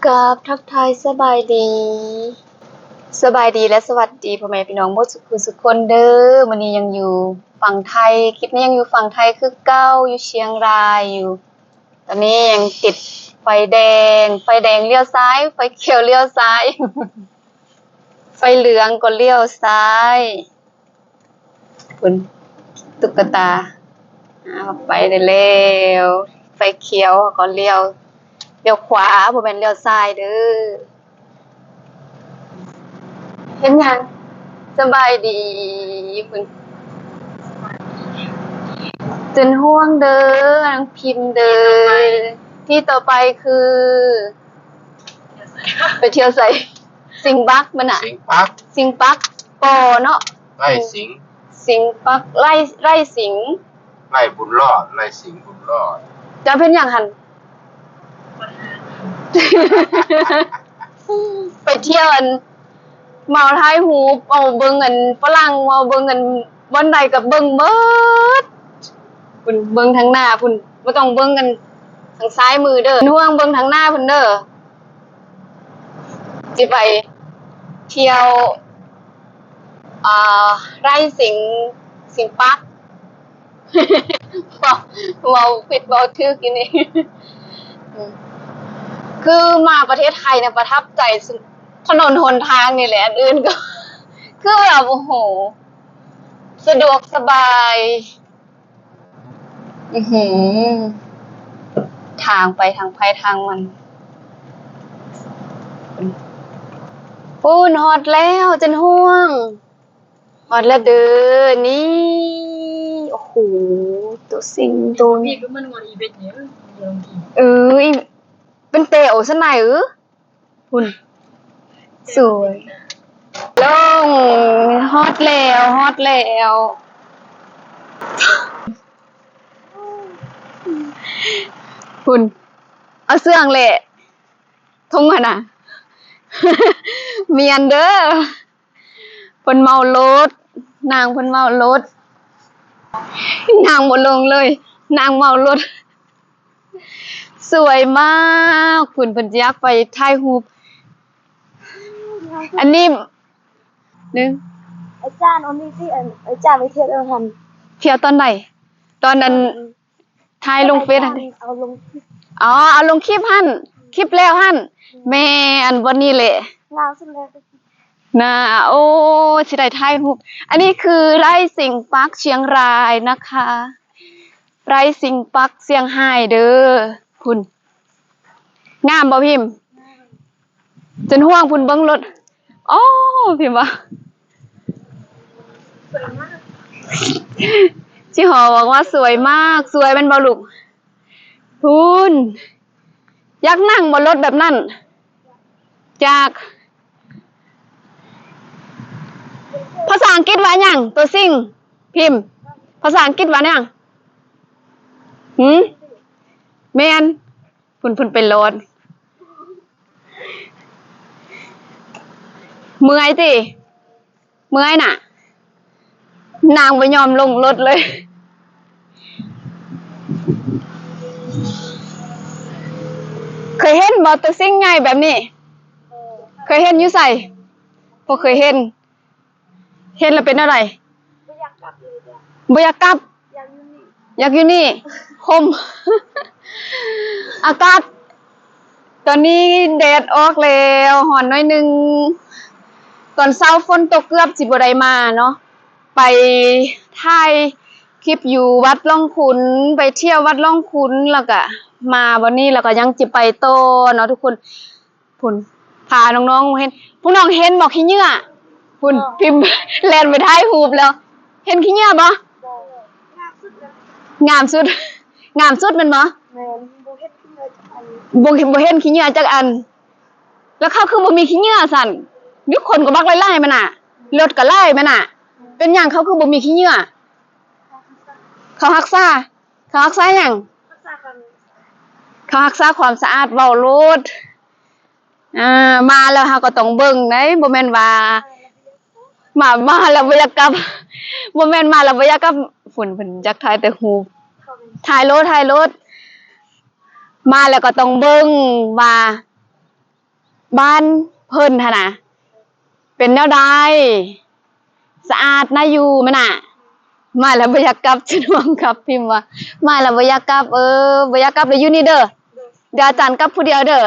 ກາບທັກທາຍສະບາຍດີ ສະບາຍດີ ແລະ ສະຫວັດດີພໍ່ແມ່ພີ່ນ້ອງໝົດສຸກຜູ້ສຸກຄົນເດີ້. ມື້ນີ້ຍັງຢູ່ຝັ່ງໄທ ຄລິບນີ້ຍັງຢູ່ຝັ່ງໄທຄືເກົ່າ ຢູ່ຊຽງລາຍຢູ່. ຕອນນີ້ຍັງຕິດໄຟແດງ ໄຟແດງລ້ຽວຊ້າຍ ໄຟຂຽວລ້ຽວຊ້າຍ ໄຟເຫຼືອງກໍລ້ຽວຊ້າຍ. ພຸ້ນ ຕຸກກະຕາ ອາ ໄປໄດ້ແລ້ວ ໄຟຂຽວກໍລ້ຽວ ລ້ຽວຂວາ ບໍ່ແມ່ນລ້ຽວຊ້າຍເດີ້. ເຮັດຫຍັງ? ສະບາຍດີພຸ້ນ ເຈັນຮ່ວງເດີ້ ນາງພິມເດີ້. ທີ່ຕໍ່ໄປຄື ໄປທ່ຽວໃສ? ສິງປັກມັນນະ ສິງປັກ ສິງປັກປໍເນາະ ໄລ່ສິງ ສິງປັກ ໄລ່ ໄລ່ສິງ ໄລ່ບຸນລອດ ໄລ່ສິງບຸນລອດ. ເຈົ້າເປັນຫຍັງຫັ້ນ? ໄປທ່ຽວອັນ ເມົາຖ່າຍຮູບ ເອົາເບິ່ງອັນຝຣັ່ງ ເອົາເບິ່ງອັນບ່ອນໃດກໍເບິ່ງເບິດ. ພຸ້ນ ເບິ່ງທາງໜ້າພຸ້ນ ບໍ່ຕ້ອງເບິ່ງອັນທາງຊ້າຍມືເດີ້ ເປັນຫ່ວງເບິ່ງທາງໜ້າພຸ້ນເດີ້. ຊິໄປທ່ຽວ ອ່າ ໄຮ່ສິງ ສິງປັກ ເວົ້າ ເວົ້າຜິດເວົ້າຖືກຢູ່ນີ້ ຄືມາປະເທດໄທນະປະທັບໃຈ ຖະໜົນຫົນທາງນີ້ແຫຼະ ອັນອື່ນກໍຄືແບບ ໂອ້ໂຫ ສະດວກສະບາຍ. ອືຫື ທາງໄປທາງໃຜທາງມັນ. ພຸ້ນ ຮອດແລ້ວ ເຈັນຮ່ວງ ຮອດແລ້ວເດີ້ ນີ້ ໂອ້ໂຫ ໂຕສິງໂຕນີ້ ເອີ ເປັນແຕ່ໂອສະໄນເອີ. ພຸ້ນ ສວຍ ລົງ ຮອດແລ້ວ ຮອດແລ້ວ ພຸ້ນ ເອົາເຊື່ອງແຫຼະ ທົ່ງຫັ້ນນະ ມຽນເດີ້. ເພິ່ນເມົາລົດ ນາງເພິ່ນເມົາລົດ ນາງບໍ່ລົງເລີຍ ນາງເມົາລົດ. ສວຍມາກ ພຸ້ນ ເພິ່ນຢາກໄປຖ່າຍຮູບ ອັນນີ້ ໜຶ່ງ ອາຈານ ອັນນີ້ຕິ ອັນ ອາຈານໄປທ່ຽວແລ້ວຫັ້ນ ທ່ຽວຕອນໃດ? ຕອນນັ້ນ ຖ່າຍລົງເຟສຫັ້ນ ເອົາລົງຄລິບ ອໍ ເອົາລົງຄລິບຫັ້ນ ຄລິບແລ້ວຫັ້ນ ແມ່ນ ບ່ອນນີ້ແຫຼະ ງາມສຸດແລ້ວນະ. ໂອ້ ຊິໄດ້ຖ່າຍຮູບ ອັນນີ້ຄືໄຮ່ສິງປັກຊຽງລາຍນະຄະ ໄຮ່ສິງປັກຊຽງຮາຍເດີ້ ພຸ້ນ ງາມບໍ່ພິມ? ເຈັນຮ່ວງພຸ້ນ ເບິ່ງລົດ ອໍ ພິມວ່າ ສວຍມາກ ຈິຫໍບອກວ່າສວຍມາກ ສວຍແມ່ນບໍ່ລູກ? ພຸ້ນ ຢາກນັ່ງບໍ່ລົດແບບນັ້ນ? ຢາກ. ພາສາອັງກິດວ່າຫຍັງ? ໂຕຊິງ ພິມ ພາສາອັງກິດວ່າຫຍັງ? ຫື? ແມ່ນ. ພຸ້ນ ເພິ່ນໄປລອດ ເມື່ອຍຕິ ເມື່ອຍນະ ນາງບໍ່ຍອມລົງລົດເລີຍ. ເຄີຍເຫັນບໍ່ ໂຕຊິງໃຫຍ່ແບບນີ້? ເຄີຍເຫັນຢູ່ໃສ? ບໍ່ເຄີຍເຫັນ. ເຫັນແລ້ວເປັນແນວໃດ? ບໍ່ຢາກກັບເລີຍ ບໍ່ຢາກກັບ ຢາກຢູ່ນີ້ ຢາກຢູ່ນີ້ ຄົມ ອາກາດ ຕອນນີ້ແດດອອກແລ້ວ ຮ້ອນໜ້ອຍໜຶ່ງ. ຕອນເຊົ້າຝົນຕົກ ເກືອບຊິບໍ່ໄດ້ມາເນາະ ໄປຖ່າຍຄລິບຢູ່ວັດລ່ອງຂຸນ ໄປທ່ຽວວັດລ່ອງຂຸນ ແລ້ວກະມາບ່ອນນີ້ ແລ້ວກະຍັງຊິໄປຕໍ່ເນາະທຸກຄົນ. ພຸ້ນ ພານ້ອງໆເຫັນ ພວກນ້ອງເຫັນບໍ່ຂີ້ເຫຍື້ອ? ພຸ້ນ ພິມແລ່ນໄປຖ່າຍຮູບແລ້ວ ເຫັນຂີ້ເຫຍື້ອບໍ່? ງາມສຸດ ງາມສຸດແມ່ນບໍ່? ແມ່ນ ບໍ່ເຫັນຂີ້ເຫຍື້ອຈັກອັນ ບໍ່ ບໍ່ເຫັນຂີ້ເຫຍື້ອຈັກອັນ. ແລ້ວເຂົາຄືບໍ່ມີຂີ້ເຫຍື້ອຊັ້ນ? ມີຄົນກໍບັກຫຼາຍໆແມ່ນນະ ລົດກໍຫຼາຍແມ່ນນະ ເປັນຫຍັງເຂົາຄືບໍ່ມີຂີ້ເຫຍື້ອ? ເຂົາຮັກສາ ເຂົາຮັກສາຫຍັງ? ເຂົາຮັກສາຄວາມສະອາດ ເວົ້າໂລດ. ອ່າ ມາແລ້ວເຮົາກໍຕ້ອງເບິ່ງເດ້ ບໍ່ແມ່ນວ່າ ມາ ມາແລ້ວບໍ່ຢາກກັບ ບໍ່ແມ່ນມາແລ້ວບໍ່ຢາກກັບ. ພຸ້ນ ເພິ່ນຢາກຖ່າຍແຕ່ຮູບ ຖ່າຍໂລດ ຖ່າຍໂລດ. ມາແລ້ວກໍຕ້ອງເບິ່ງວ່າ ບ້ານເພິ່ນຫັ້ນນະ ເປັນແນວໃດ? ສະອາດໜ້າຢູ່ແມ່ນນະ? ມາແລ້ວບໍ່ຢາກກັບ ຊະນວມກັບ ພິມວ່າ ມາແລ້ວບໍ່ຢາກກັບ ເອີ ບໍ່ຢາກກັບ ແລ້ວຢູ່ນີ້ເດີ ດຽວອາຈານກັບຜູ້ດຽວເດີ. ອ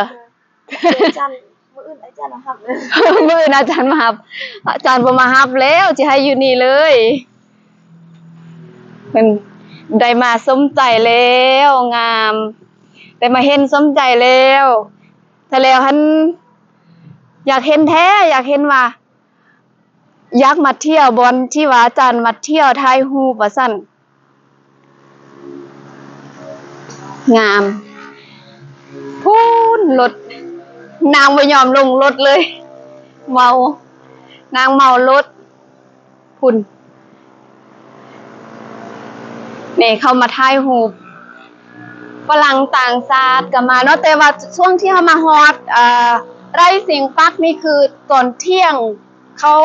າຈານ ມື້ອື່ນອາຈານມາຮັບເລີຍ ມື້ອື່ນອາຈານມາຮັບ ອາຈານບໍ່ມາຮັບແລ້ວ ຊິໃຫ້ຢູ່ນີ້ເລີຍ. ເພິ່ນໄດ້ມາສົມໃຈແລ້ວ ງາມ ໄດ້ມາເຫັນສົມໃຈແລ້ວ ແຕ່ແລ້ວຫັ້ນ ຢາກເຫັນແທ້ ຢາກເຫັນວ່າ ຢາກມາທ່ຽວບ່ອນທີ່ວ່າອາຈານມາທ່ຽວຖ່າຍຮູບວ່າຊັ້ນ. ງາມ ພຸ້ນລົດ ນາງບໍ່ຍອມລົງລົດເລີຍ ເມົາ ນາງເມົາລົດ ພຸ້ນ ນີ້ເຂົາມາຖ່າຍຮູບ ຝຣັ່ງຕ່າງຊາດກໍມາເນາະ ແຕ່ວ່າຊ່ວງທີ່ເຮົາມາຮອດ ເອີ ໄຣຊິງປາກນີ້ ຄືຕອນທ່ຽງ ເຂົາ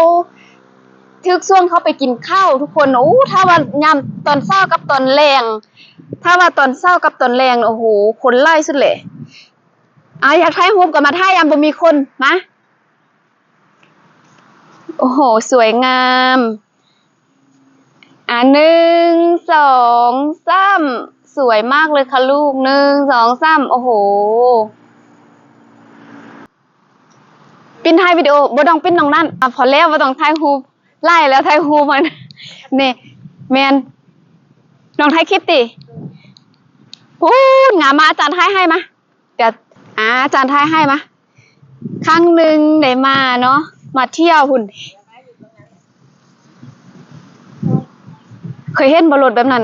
ຖືກຊ່ວງເຂົາໄປກິນເຂົ້າທຸກຄົນ. ໂອ້ ຖ້າວ່າຍາມຕອນເຊົ້າກັບຕອນແລງ ຖ້າວ່າຕອນເຊົ້າກັບຕອນແລງ ໂອ້ໂຫ ຄົນຫຼາຍສຸດແຫຼະ. ອາ ຢາກຖ່າຍຮູບກໍມາຖ່າຍຍາມບໍ່ມີຄົນ ມາ. ໂອ້ໂຫ ສວຍງາມ. ອາ ໜຶ່ງ ສອງ ສາມ ສວຍມາກເລີຍຄ່ະລູກ ໜຶ່ງ ສອງ ສາມ ໂອ້ໂຫ. ປິ່ນຖ່າຍວິດີໂອ ບໍ່ຕ້ອງປິ່ນນ້ອງນັ້ນ ອາ ພໍແລ້ວ ບໍ່ຕ້ອງຖ່າຍຮູບຫຼາຍແລ້ວ ຖ່າຍຮູບມັນ ນີ້ ແມ່ນ ນ້ອງຖ່າຍຄລິບຕິ? ພຸ້ນ ງາມ ມາ ອາຈານຖ່າຍໃຫ້ ມາ ດຽວ ອາ ອາຈານຖ່າຍໃຫ້ ມາ. ຄັ້ງໜຶ່ງໄດ້ມາເນາະ ມາທ່ຽວພຸ້ນ ເຄີຍເຫັນບໍ່ລົດແບບນັ້ນ?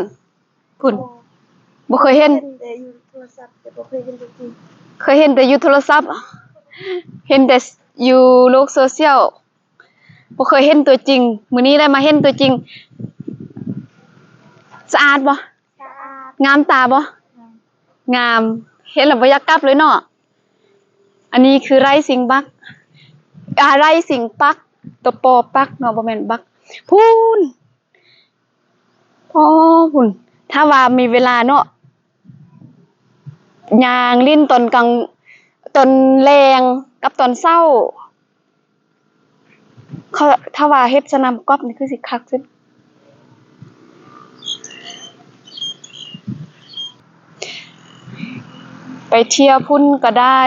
ພຸ້ນ ບໍ່ເຄີຍເຫັນ ເຫັນແຕ່ຢູ່ໂທລະສັບ ແຕ່ບໍ່ເຄີຍເຫັນຕົວຈິງ ເຄີຍເຫັນແຕ່ຢູ່ໂທລະສັບ ເຫັນແຕ່ຢູ່ໂລກໂຊຊຽວ ບໍ່ເຄີຍເຫັນຕົວຈິງ ມື້ນີ້ໄດ້ມາເຫັນຕົວຈິງ. ສະອາດບໍ່? ສະອາດ. ງາມຕາບໍ່? ງາມ ງາມ ເຫັນແລ້ວບໍ່ຢາກກັບເລີຍເນາະ. ອັນນີ້ຄືໄຣຊິງບັກ ອາ ໄຣຊິງປັກ ຕົວປໍປັກເນາະ ບໍ່ແມ່ນບັກ ພຸ້ນ ອໍ ພຸ້ນ ຖ້າວ່າມີເວລາເນາະ ຍ່າງຫຼິ້ນຕອນກາງ ຕອນແລງກັບຕອນເຊົ້າ ເຂົາ ຖ້າວ່າເຮັດສະໜາມກອບນີ້ຄືຊິຄັກສຸດ. ໄປທ່ຽວພຸ້ນກໍໄດ້.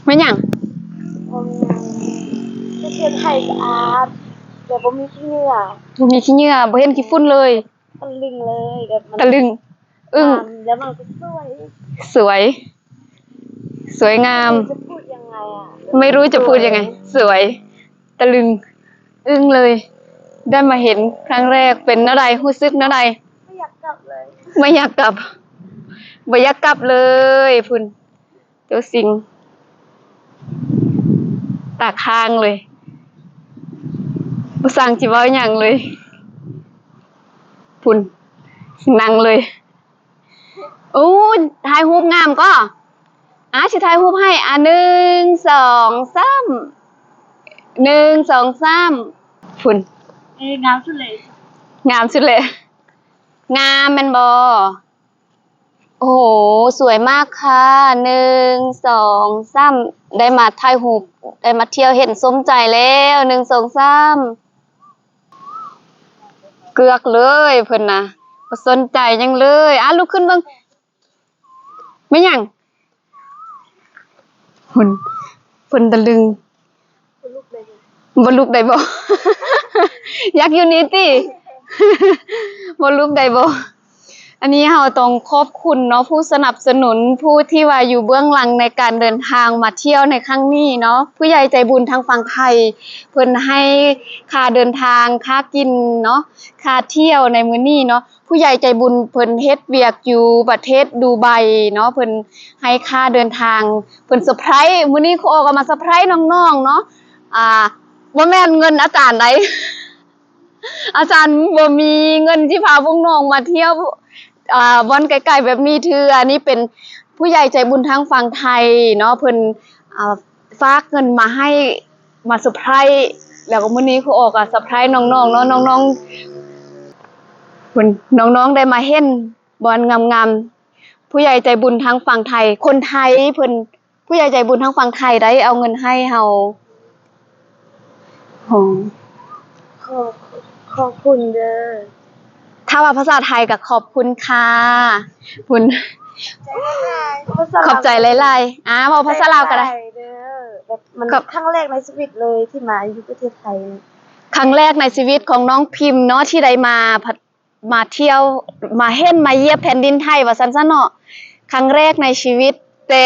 ແມ່ນຫຍັງ? ໄປທ່ຽວໄທສະອາດ ແຕ່ບໍ່ມີຂີ້ເຫຍື້ອ ບໍ່ມີຂີ້ເຫຍື້ອ ບໍ່ເຫັນຂີ້ຝຸ່ນເລີຍ. ຕະລຶງເລີຍ ແບບມັນຕະລຶງ ອຶ້ງ ງາມ ແລ້ວມັນກໍສວຍ ສວຍ ສວຍງາມ ຈະພູດຍັງໄງອະ ໄມ່ຮູ້ຈະພູດຍັງໄງ ສວຍ ສວຍ ຕະລຶງ ອຶ້ງເລີຍ ໄດ້ມາເຫັນຄັ້ງແລກ ເປັນແນວໃດ? ຮູ້ສຶກແນວໃດ? ບໍ່ຢາກກັບເລີຍ ບໍ່ຢາກກັບ ບໍ່ຢາກກັບເລີຍ ພຸ້ນ ຕົວຈິງ ຕາຄ້າງເລີຍ ບໍ່ຊ່າງຊິເວົ້າຫຍັງເລີຍ ພຸ້ນ ນັ່ງເລີຍ. ໂອ້ ຖ່າຍຮູບງາມກໍ ອາ ຊິຖ່າຍຮູບໃຫ້ ອາ ໜຶ່ງ ສອງ ສາມ ໜຶ່ງ ສອງ ສາມ ພຸ້ນ ເອີ ງາມສຸດເລີຍ ງາມສຸດເລີຍ ງາມແມ່ນບໍ່? ໂອ້ໂຫ ສວຍມາກຄ່ະ ໜຶ່ງ ສອງ ສາມ ໄດ້ມາຖ່າຍຮູບ ໄດ້ມາທ່ຽວ ເຫັນສົມໃຈແລ້ວ ໜຶ່ງ ສອງ ສາມ ເກືອກເລີຍເພິ່ນນະ ບໍ່ສົນໃຈຫຍັງເລີຍ ອາ ລຸກຂຶ້ນເບິ່ງ ແມ່ນຫຍັງ? ເພິ່ນ ເພິ່ນຕະລຶງ ບໍ່ລຸກໄດ້ບໍ່? ຢາກຢູ່ນີ້ຕິ? ບໍ່ລຸກໄດ້ບໍ່? ອັນນີ້ເຮົາຕ້ອງຂອບຄຸນເນາະ ຜູ້ສະໜັບສະໜູນ ຜູ້ທີ່ວ່າຢູ່ເບື້ອງຫຼັງໃນການເດີນທາງມາທ່ຽວໃນຄັ້ງນີ້ເນາະ ຜູ້ໃຫຍ່ໃຈບຸນທາງຝັ່ງໄທ ເພິ່ນໃຫ້ຄ່າເດີນທາງ ຄ່າກິນເນາະ ຄ່າທ່ຽວໃນມື້ນີ້ເນາະ ຜູ້ໃຫຍ່ໃຈບຸນເພິ່ນເຮັດວຽກຢູ່ປະເທດດູໄບເນາະ ເພິ່ນໃຫ້ຄ່າເດີນທາງ ເພິ່ນເຊີໄພຣສ໌ ມື້ນີ້ຄູອໍກໍມາເຊີໄພຣສ໌ນ້ອງໆເນາະ ອາ ບໍ່ແມ່ນເງິນອາຈານໃດ ອາຈານບໍ່ມີເງິນຊິພາພວກນ້ອງມາທ່ຽວ ອາ ບ່ອນໄກໆແບບນີ້ເທື່ອ ນີ້ເປັນຜູ້ໃຫຍ່ໃຈບຸນທາງຝັ່ງໄທເນາະ ເພິ່ນ ອາ ຝາກເງິນມາໃຫ້ ມາເຊີໄພຣສ໌ ແລ້ວກໍມື້ນີ້ຄູອໍກໍເຊີໄພຣສ໌ນ້ອງໆເນາະ ນ້ອງໆ ເພິ່ນ ນ້ອງໆໄດ້ມາເຫັນບ່ອນງາມໆ ຜູ້ໃຫຍ່ໃຈບຸນທາງຝັ່ງໄທ ຄົນໄທເພິ່ນ ຜູ້ໃຫຍ່ໃຈບຸນທາງຝັ່ງໄທໄດ້ເອົາເງິນໃຫ້ເຮົາ. ໂອ້ ຂອບ ຂອບຄຸນເດີ. ຖ້າວ່າພາສາໄທກໍຂອບຄຸນຄ່ະ. ພຸ້ນ ຂອບໃຈຫຼາຍໆ. ອ່າ ເວົ້າພາສາລາວກໍໄດ້. ຂອບໃຈເດີ. ແບບມັນ ຂອບ ຄັ້ງແລກໃນຊີວິດເລີຍທີ່ມາຢູ່ປະເທດໄທ. ຄັ້ງແລກໃນຊີວິດຂອງນ້ອງພິມເນາະ ທີ່ໄດ້ມາ ມາທ່ຽວ ມາເຫັນ ມາຢຽບແຜ່ນດິນໄທວ່າຊັ້ນຊະເນາະ ຄັ້ງແລກໃນຊີວິດ. ແຕ່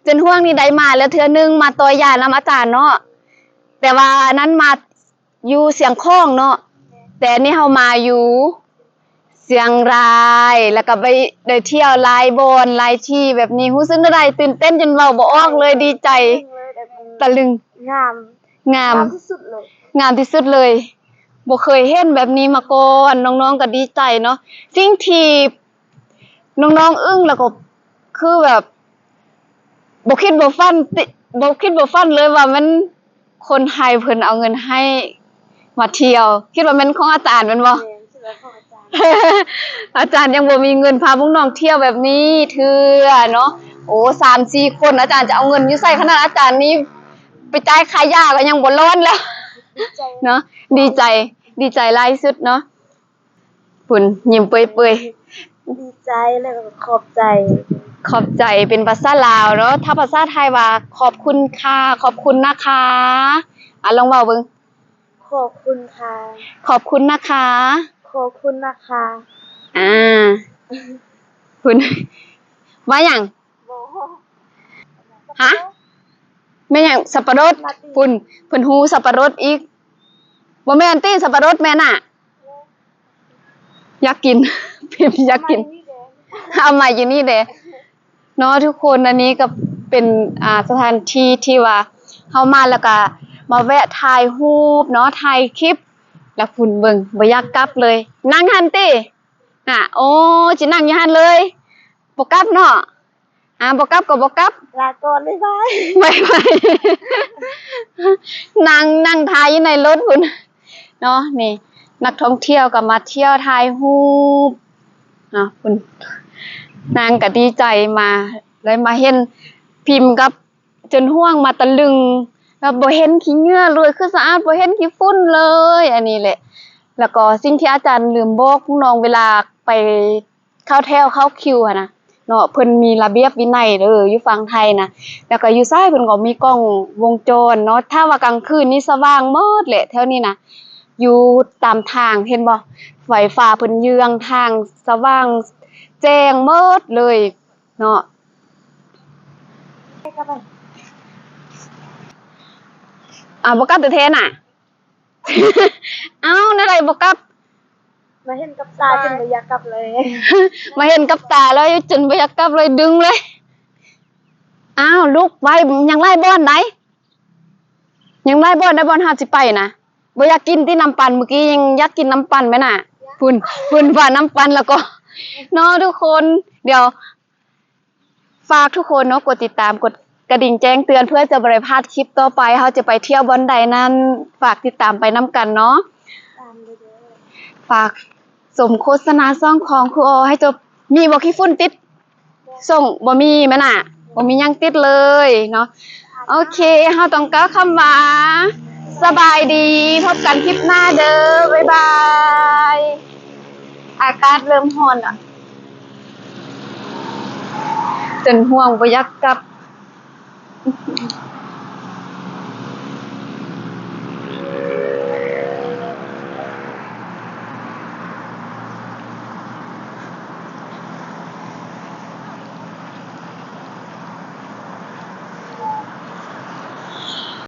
ເຈີນຮ່ວງນີ້ໄດ້ມາແລ້ວເທື່ອໜຶ່ງ ມາຕໍ່ຢານຳອາຈານເນາະ ແຕ່ວ່າອັນນັ້ນມາຢູ່ຊຽງຂອງເນາະ ແຕ່ອັນນີ້ເຮົາມາຢູ່ຊຽງລາຍ ແລ້ວກໍໄປໄດ້ທ່ຽວຫຼາຍບ່ອນຫຼາຍທີ່ແບບນີ້. ຮູ້ສຶກແນວໃດ? ຕື່ນເຕັ້ນຈົນເວົ້າບໍ່ອອກເລີຍ ດີໃຈ ຕະລຶງ. ງາມ ງາມ ງາມທີ່ສຸດເລີຍ ງາມທີ່ສຸດເລີຍ. ບໍ່ເຄີຍເຫັນແບບນີ້ມາກ່ອນ ນ້ອງໆກໍດີໃຈເນາະ. ສິ່ງທີ່ນ້ອງໆອຶ້ງ ແລ້ວກໍຄືແບບບໍ່ຄິດບໍ່ຝັນຕິ ບໍ່ຄິດບໍ່ຝັນເລີຍວ່າແມ່ນຄົນໄທເພິ່ນເອົາເງິນໃຫ້ມາທ່ຽວ. ຄິດວ່າແມ່ນຂອງອາຈານແມ່ນບໍ່? ແມ່ນ ຂອງອາຈານ ອາຈານຍັງບໍ່ມີເງິນພາພວກນ້ອງທ່ຽວແບບນີ້ເທື່ອເນາະ. ໂອ້ ສາມສີ່ຄົນ ອາຈານຈະເອົາເງິນຢູ່ໃສຂະໜາດອາຈານນີ້ໄປຈ່າຍຄ່າຢາກໍຍັງບໍ່ລອດແລ້ວ ດີໃຈ ເນາະ. ດີໃຈ ດີໃຈຫຼາຍສຸດເນາະ. ພຸ້ນ ຍິ້ມເປື່ອຍໆ ດີໃຈ ແລ້ວກໍຂອບໃຈ ຂອບໃຈເປັນພາສາລາວເນາະ. ຖ້າພາສາໄທວ່າ ຂອບຄຸນຄ່ະ ຂອບຄຸນນະຄະ. ອ່າ ລອງເວົ້າເບິ່ງ. ຂອບຄຸນຄ່ະ ຂອບຄຸນນະຄະ ຂອບຄຸນນະຄະ. ອ່າ ພຸ້ນ ວ່າຫຍັງ? ບໍ່ ຮະ? ແມ່ນຫຍັງ? ສັບປະລົດ? ພຸ້ນ ເພິ່ນຮູ້ສັບປະລົດອີກ. ບໍ່ແມ່ນຕິ ສັບປະລົດແມ່ນນະ? ຢາກກິນ ພິມຢາກກິນ ເອົາມາຢູ່ນີ້ເດ້. ເນາະທຸກຄົນ ອັນນີ້ກໍເປັນ ອ່າ ສະຖານທີ່ທີ່ວ່າເຮົາມາແລ້ວກໍມາແວະຖ່າຍຮູບເນາະ ຖ່າຍຄລິບ ແລ້ວພຸ້ນເບິ່ງ ບໍ່ຢາກກັບເລີຍ. ນັ່ງຫັ້ນຕິ ນະ ໂອ້ ຊິນັ່ງຢູ່ຫັ້ນເລີຍ ບໍ່ກັບເນາະ. ອ່າ ບໍ່ກັບກໍບໍ່ກັບ ລາກ່ອນ ບາຍບາຍ ບາຍບາຍ. ນັ່ງ ນັ່ງຖ່າຍຢູ່ໃນລົດພຸ້ນເນາະ. ນີ້ນັກທ່ອງທ່ຽວກໍມາທ່ຽວຖ່າຍຮູບເນາະ ພຸ້ນ ນາງກໍດີໃຈມາ ໄດ້ມາເຫັນພິມກັບເຈີນຮ່ວງ ມາຕະລຶງ ແບບບໍ່ເຫັນຂີ້ເຫຍື້ອເລີຍ ຄືສະອາດ ບໍ່ເຫັນຂີ້ຝຸ່ນເລີຍ. ອັນນີ້ແຫຼະ ແລ້ວກໍສິ່ງທີ່ອາຈານລືມບອກນ້ອງ ເວລາໄປ ເຂົ້າແຖວເຂົ້າຄິວຫັ້ນນະເນາະ ເພິ່ນມີລະບຽບວິໄນເດີ ຢູ່ຝັ່ງໄທນະ. ແລ້ວກໍຢູ່ໃສເພິ່ນກໍມີກ້ອງວົງຈອນເນາະ. ຖ້າວ່າກາງຄືນນີ້ສະຫວ່າງໝົດແຫຼະແຖວນີ້ນະ ຢູ່ຕາມທາງ ເຫັນບໍ່ ໄຟຟ້າເພິ່ນເຍືອງທາງ ສະຫວ່າງແຈ້ງໝົດເລີຍເນາະ. ອ່າ ບໍ່ກັບແທ້ໆນະ. ເອົ້າ ແນວໃດບໍ່ກັບ? ມາເຫັນກັບຕາຈົນບໍ່ຢາກກັບເລີຍ ມາເຫັນກັບຕາແລ້ວຈົນບໍ່ຢາກກັບເລີຍ ດຶງເລີຍ. ອ້າວ ລຸກໄວ້ ຍັງຫຼາຍບ່ອນໃດ ຍັງຫຼາຍບ່ອນໃດ ບ່ອນເຮົາຊິໄປນະ. ບໍ່ຢາກກິນຕິນ້ຳປັ່ນ? ມື້ກີ້ຍັງຢາກກິນນ້ຳປັ່ນແມ່ນນະ. ພຸ້ນ ພຸ້ນວ່ານ້ຳປັ່ນແລ້ວກໍເນາະທຸກຄົນ. ດຽວ ຝາກທຸກຄົນເນາະ ກົດຕິດຕາມ ກົດກະດິ່ງແຈ້ງເຕືອນ ເພື່ອຈະບໍ່ໄດ້ພາດຄລິບຕໍ່ໄປ ເຮົາຈະໄປທ່ຽວບ່ອນໃດນັ້ນ ຝາກຕິດຕາມໄປນຳກັນເນາະ. ຕາມເດີ ຝາກຊົມໂຄສະນາຊ່ອງຂອງຄູອໍໃຫ້ຈົບ. ມີບໍ່ຂີ້ຝຸ່ນຕິດ ສົ່ງ ບໍ່ມີແມ່ນນະ ບໍ່ມີຫຍັງຕິດເລີຍເນາະ. ໂອເຄ ເຮົາຕ້ອງກ່າວຄຳວ່າ ສະບາຍດີ ພົບກັນຄລິບໜ້າເດີ ບາຍບາຍ. ອາກາດເລີ່ມຮ້ອນລະ ເປັນຫ່ວງ ບໍ່ຢາກກັບ.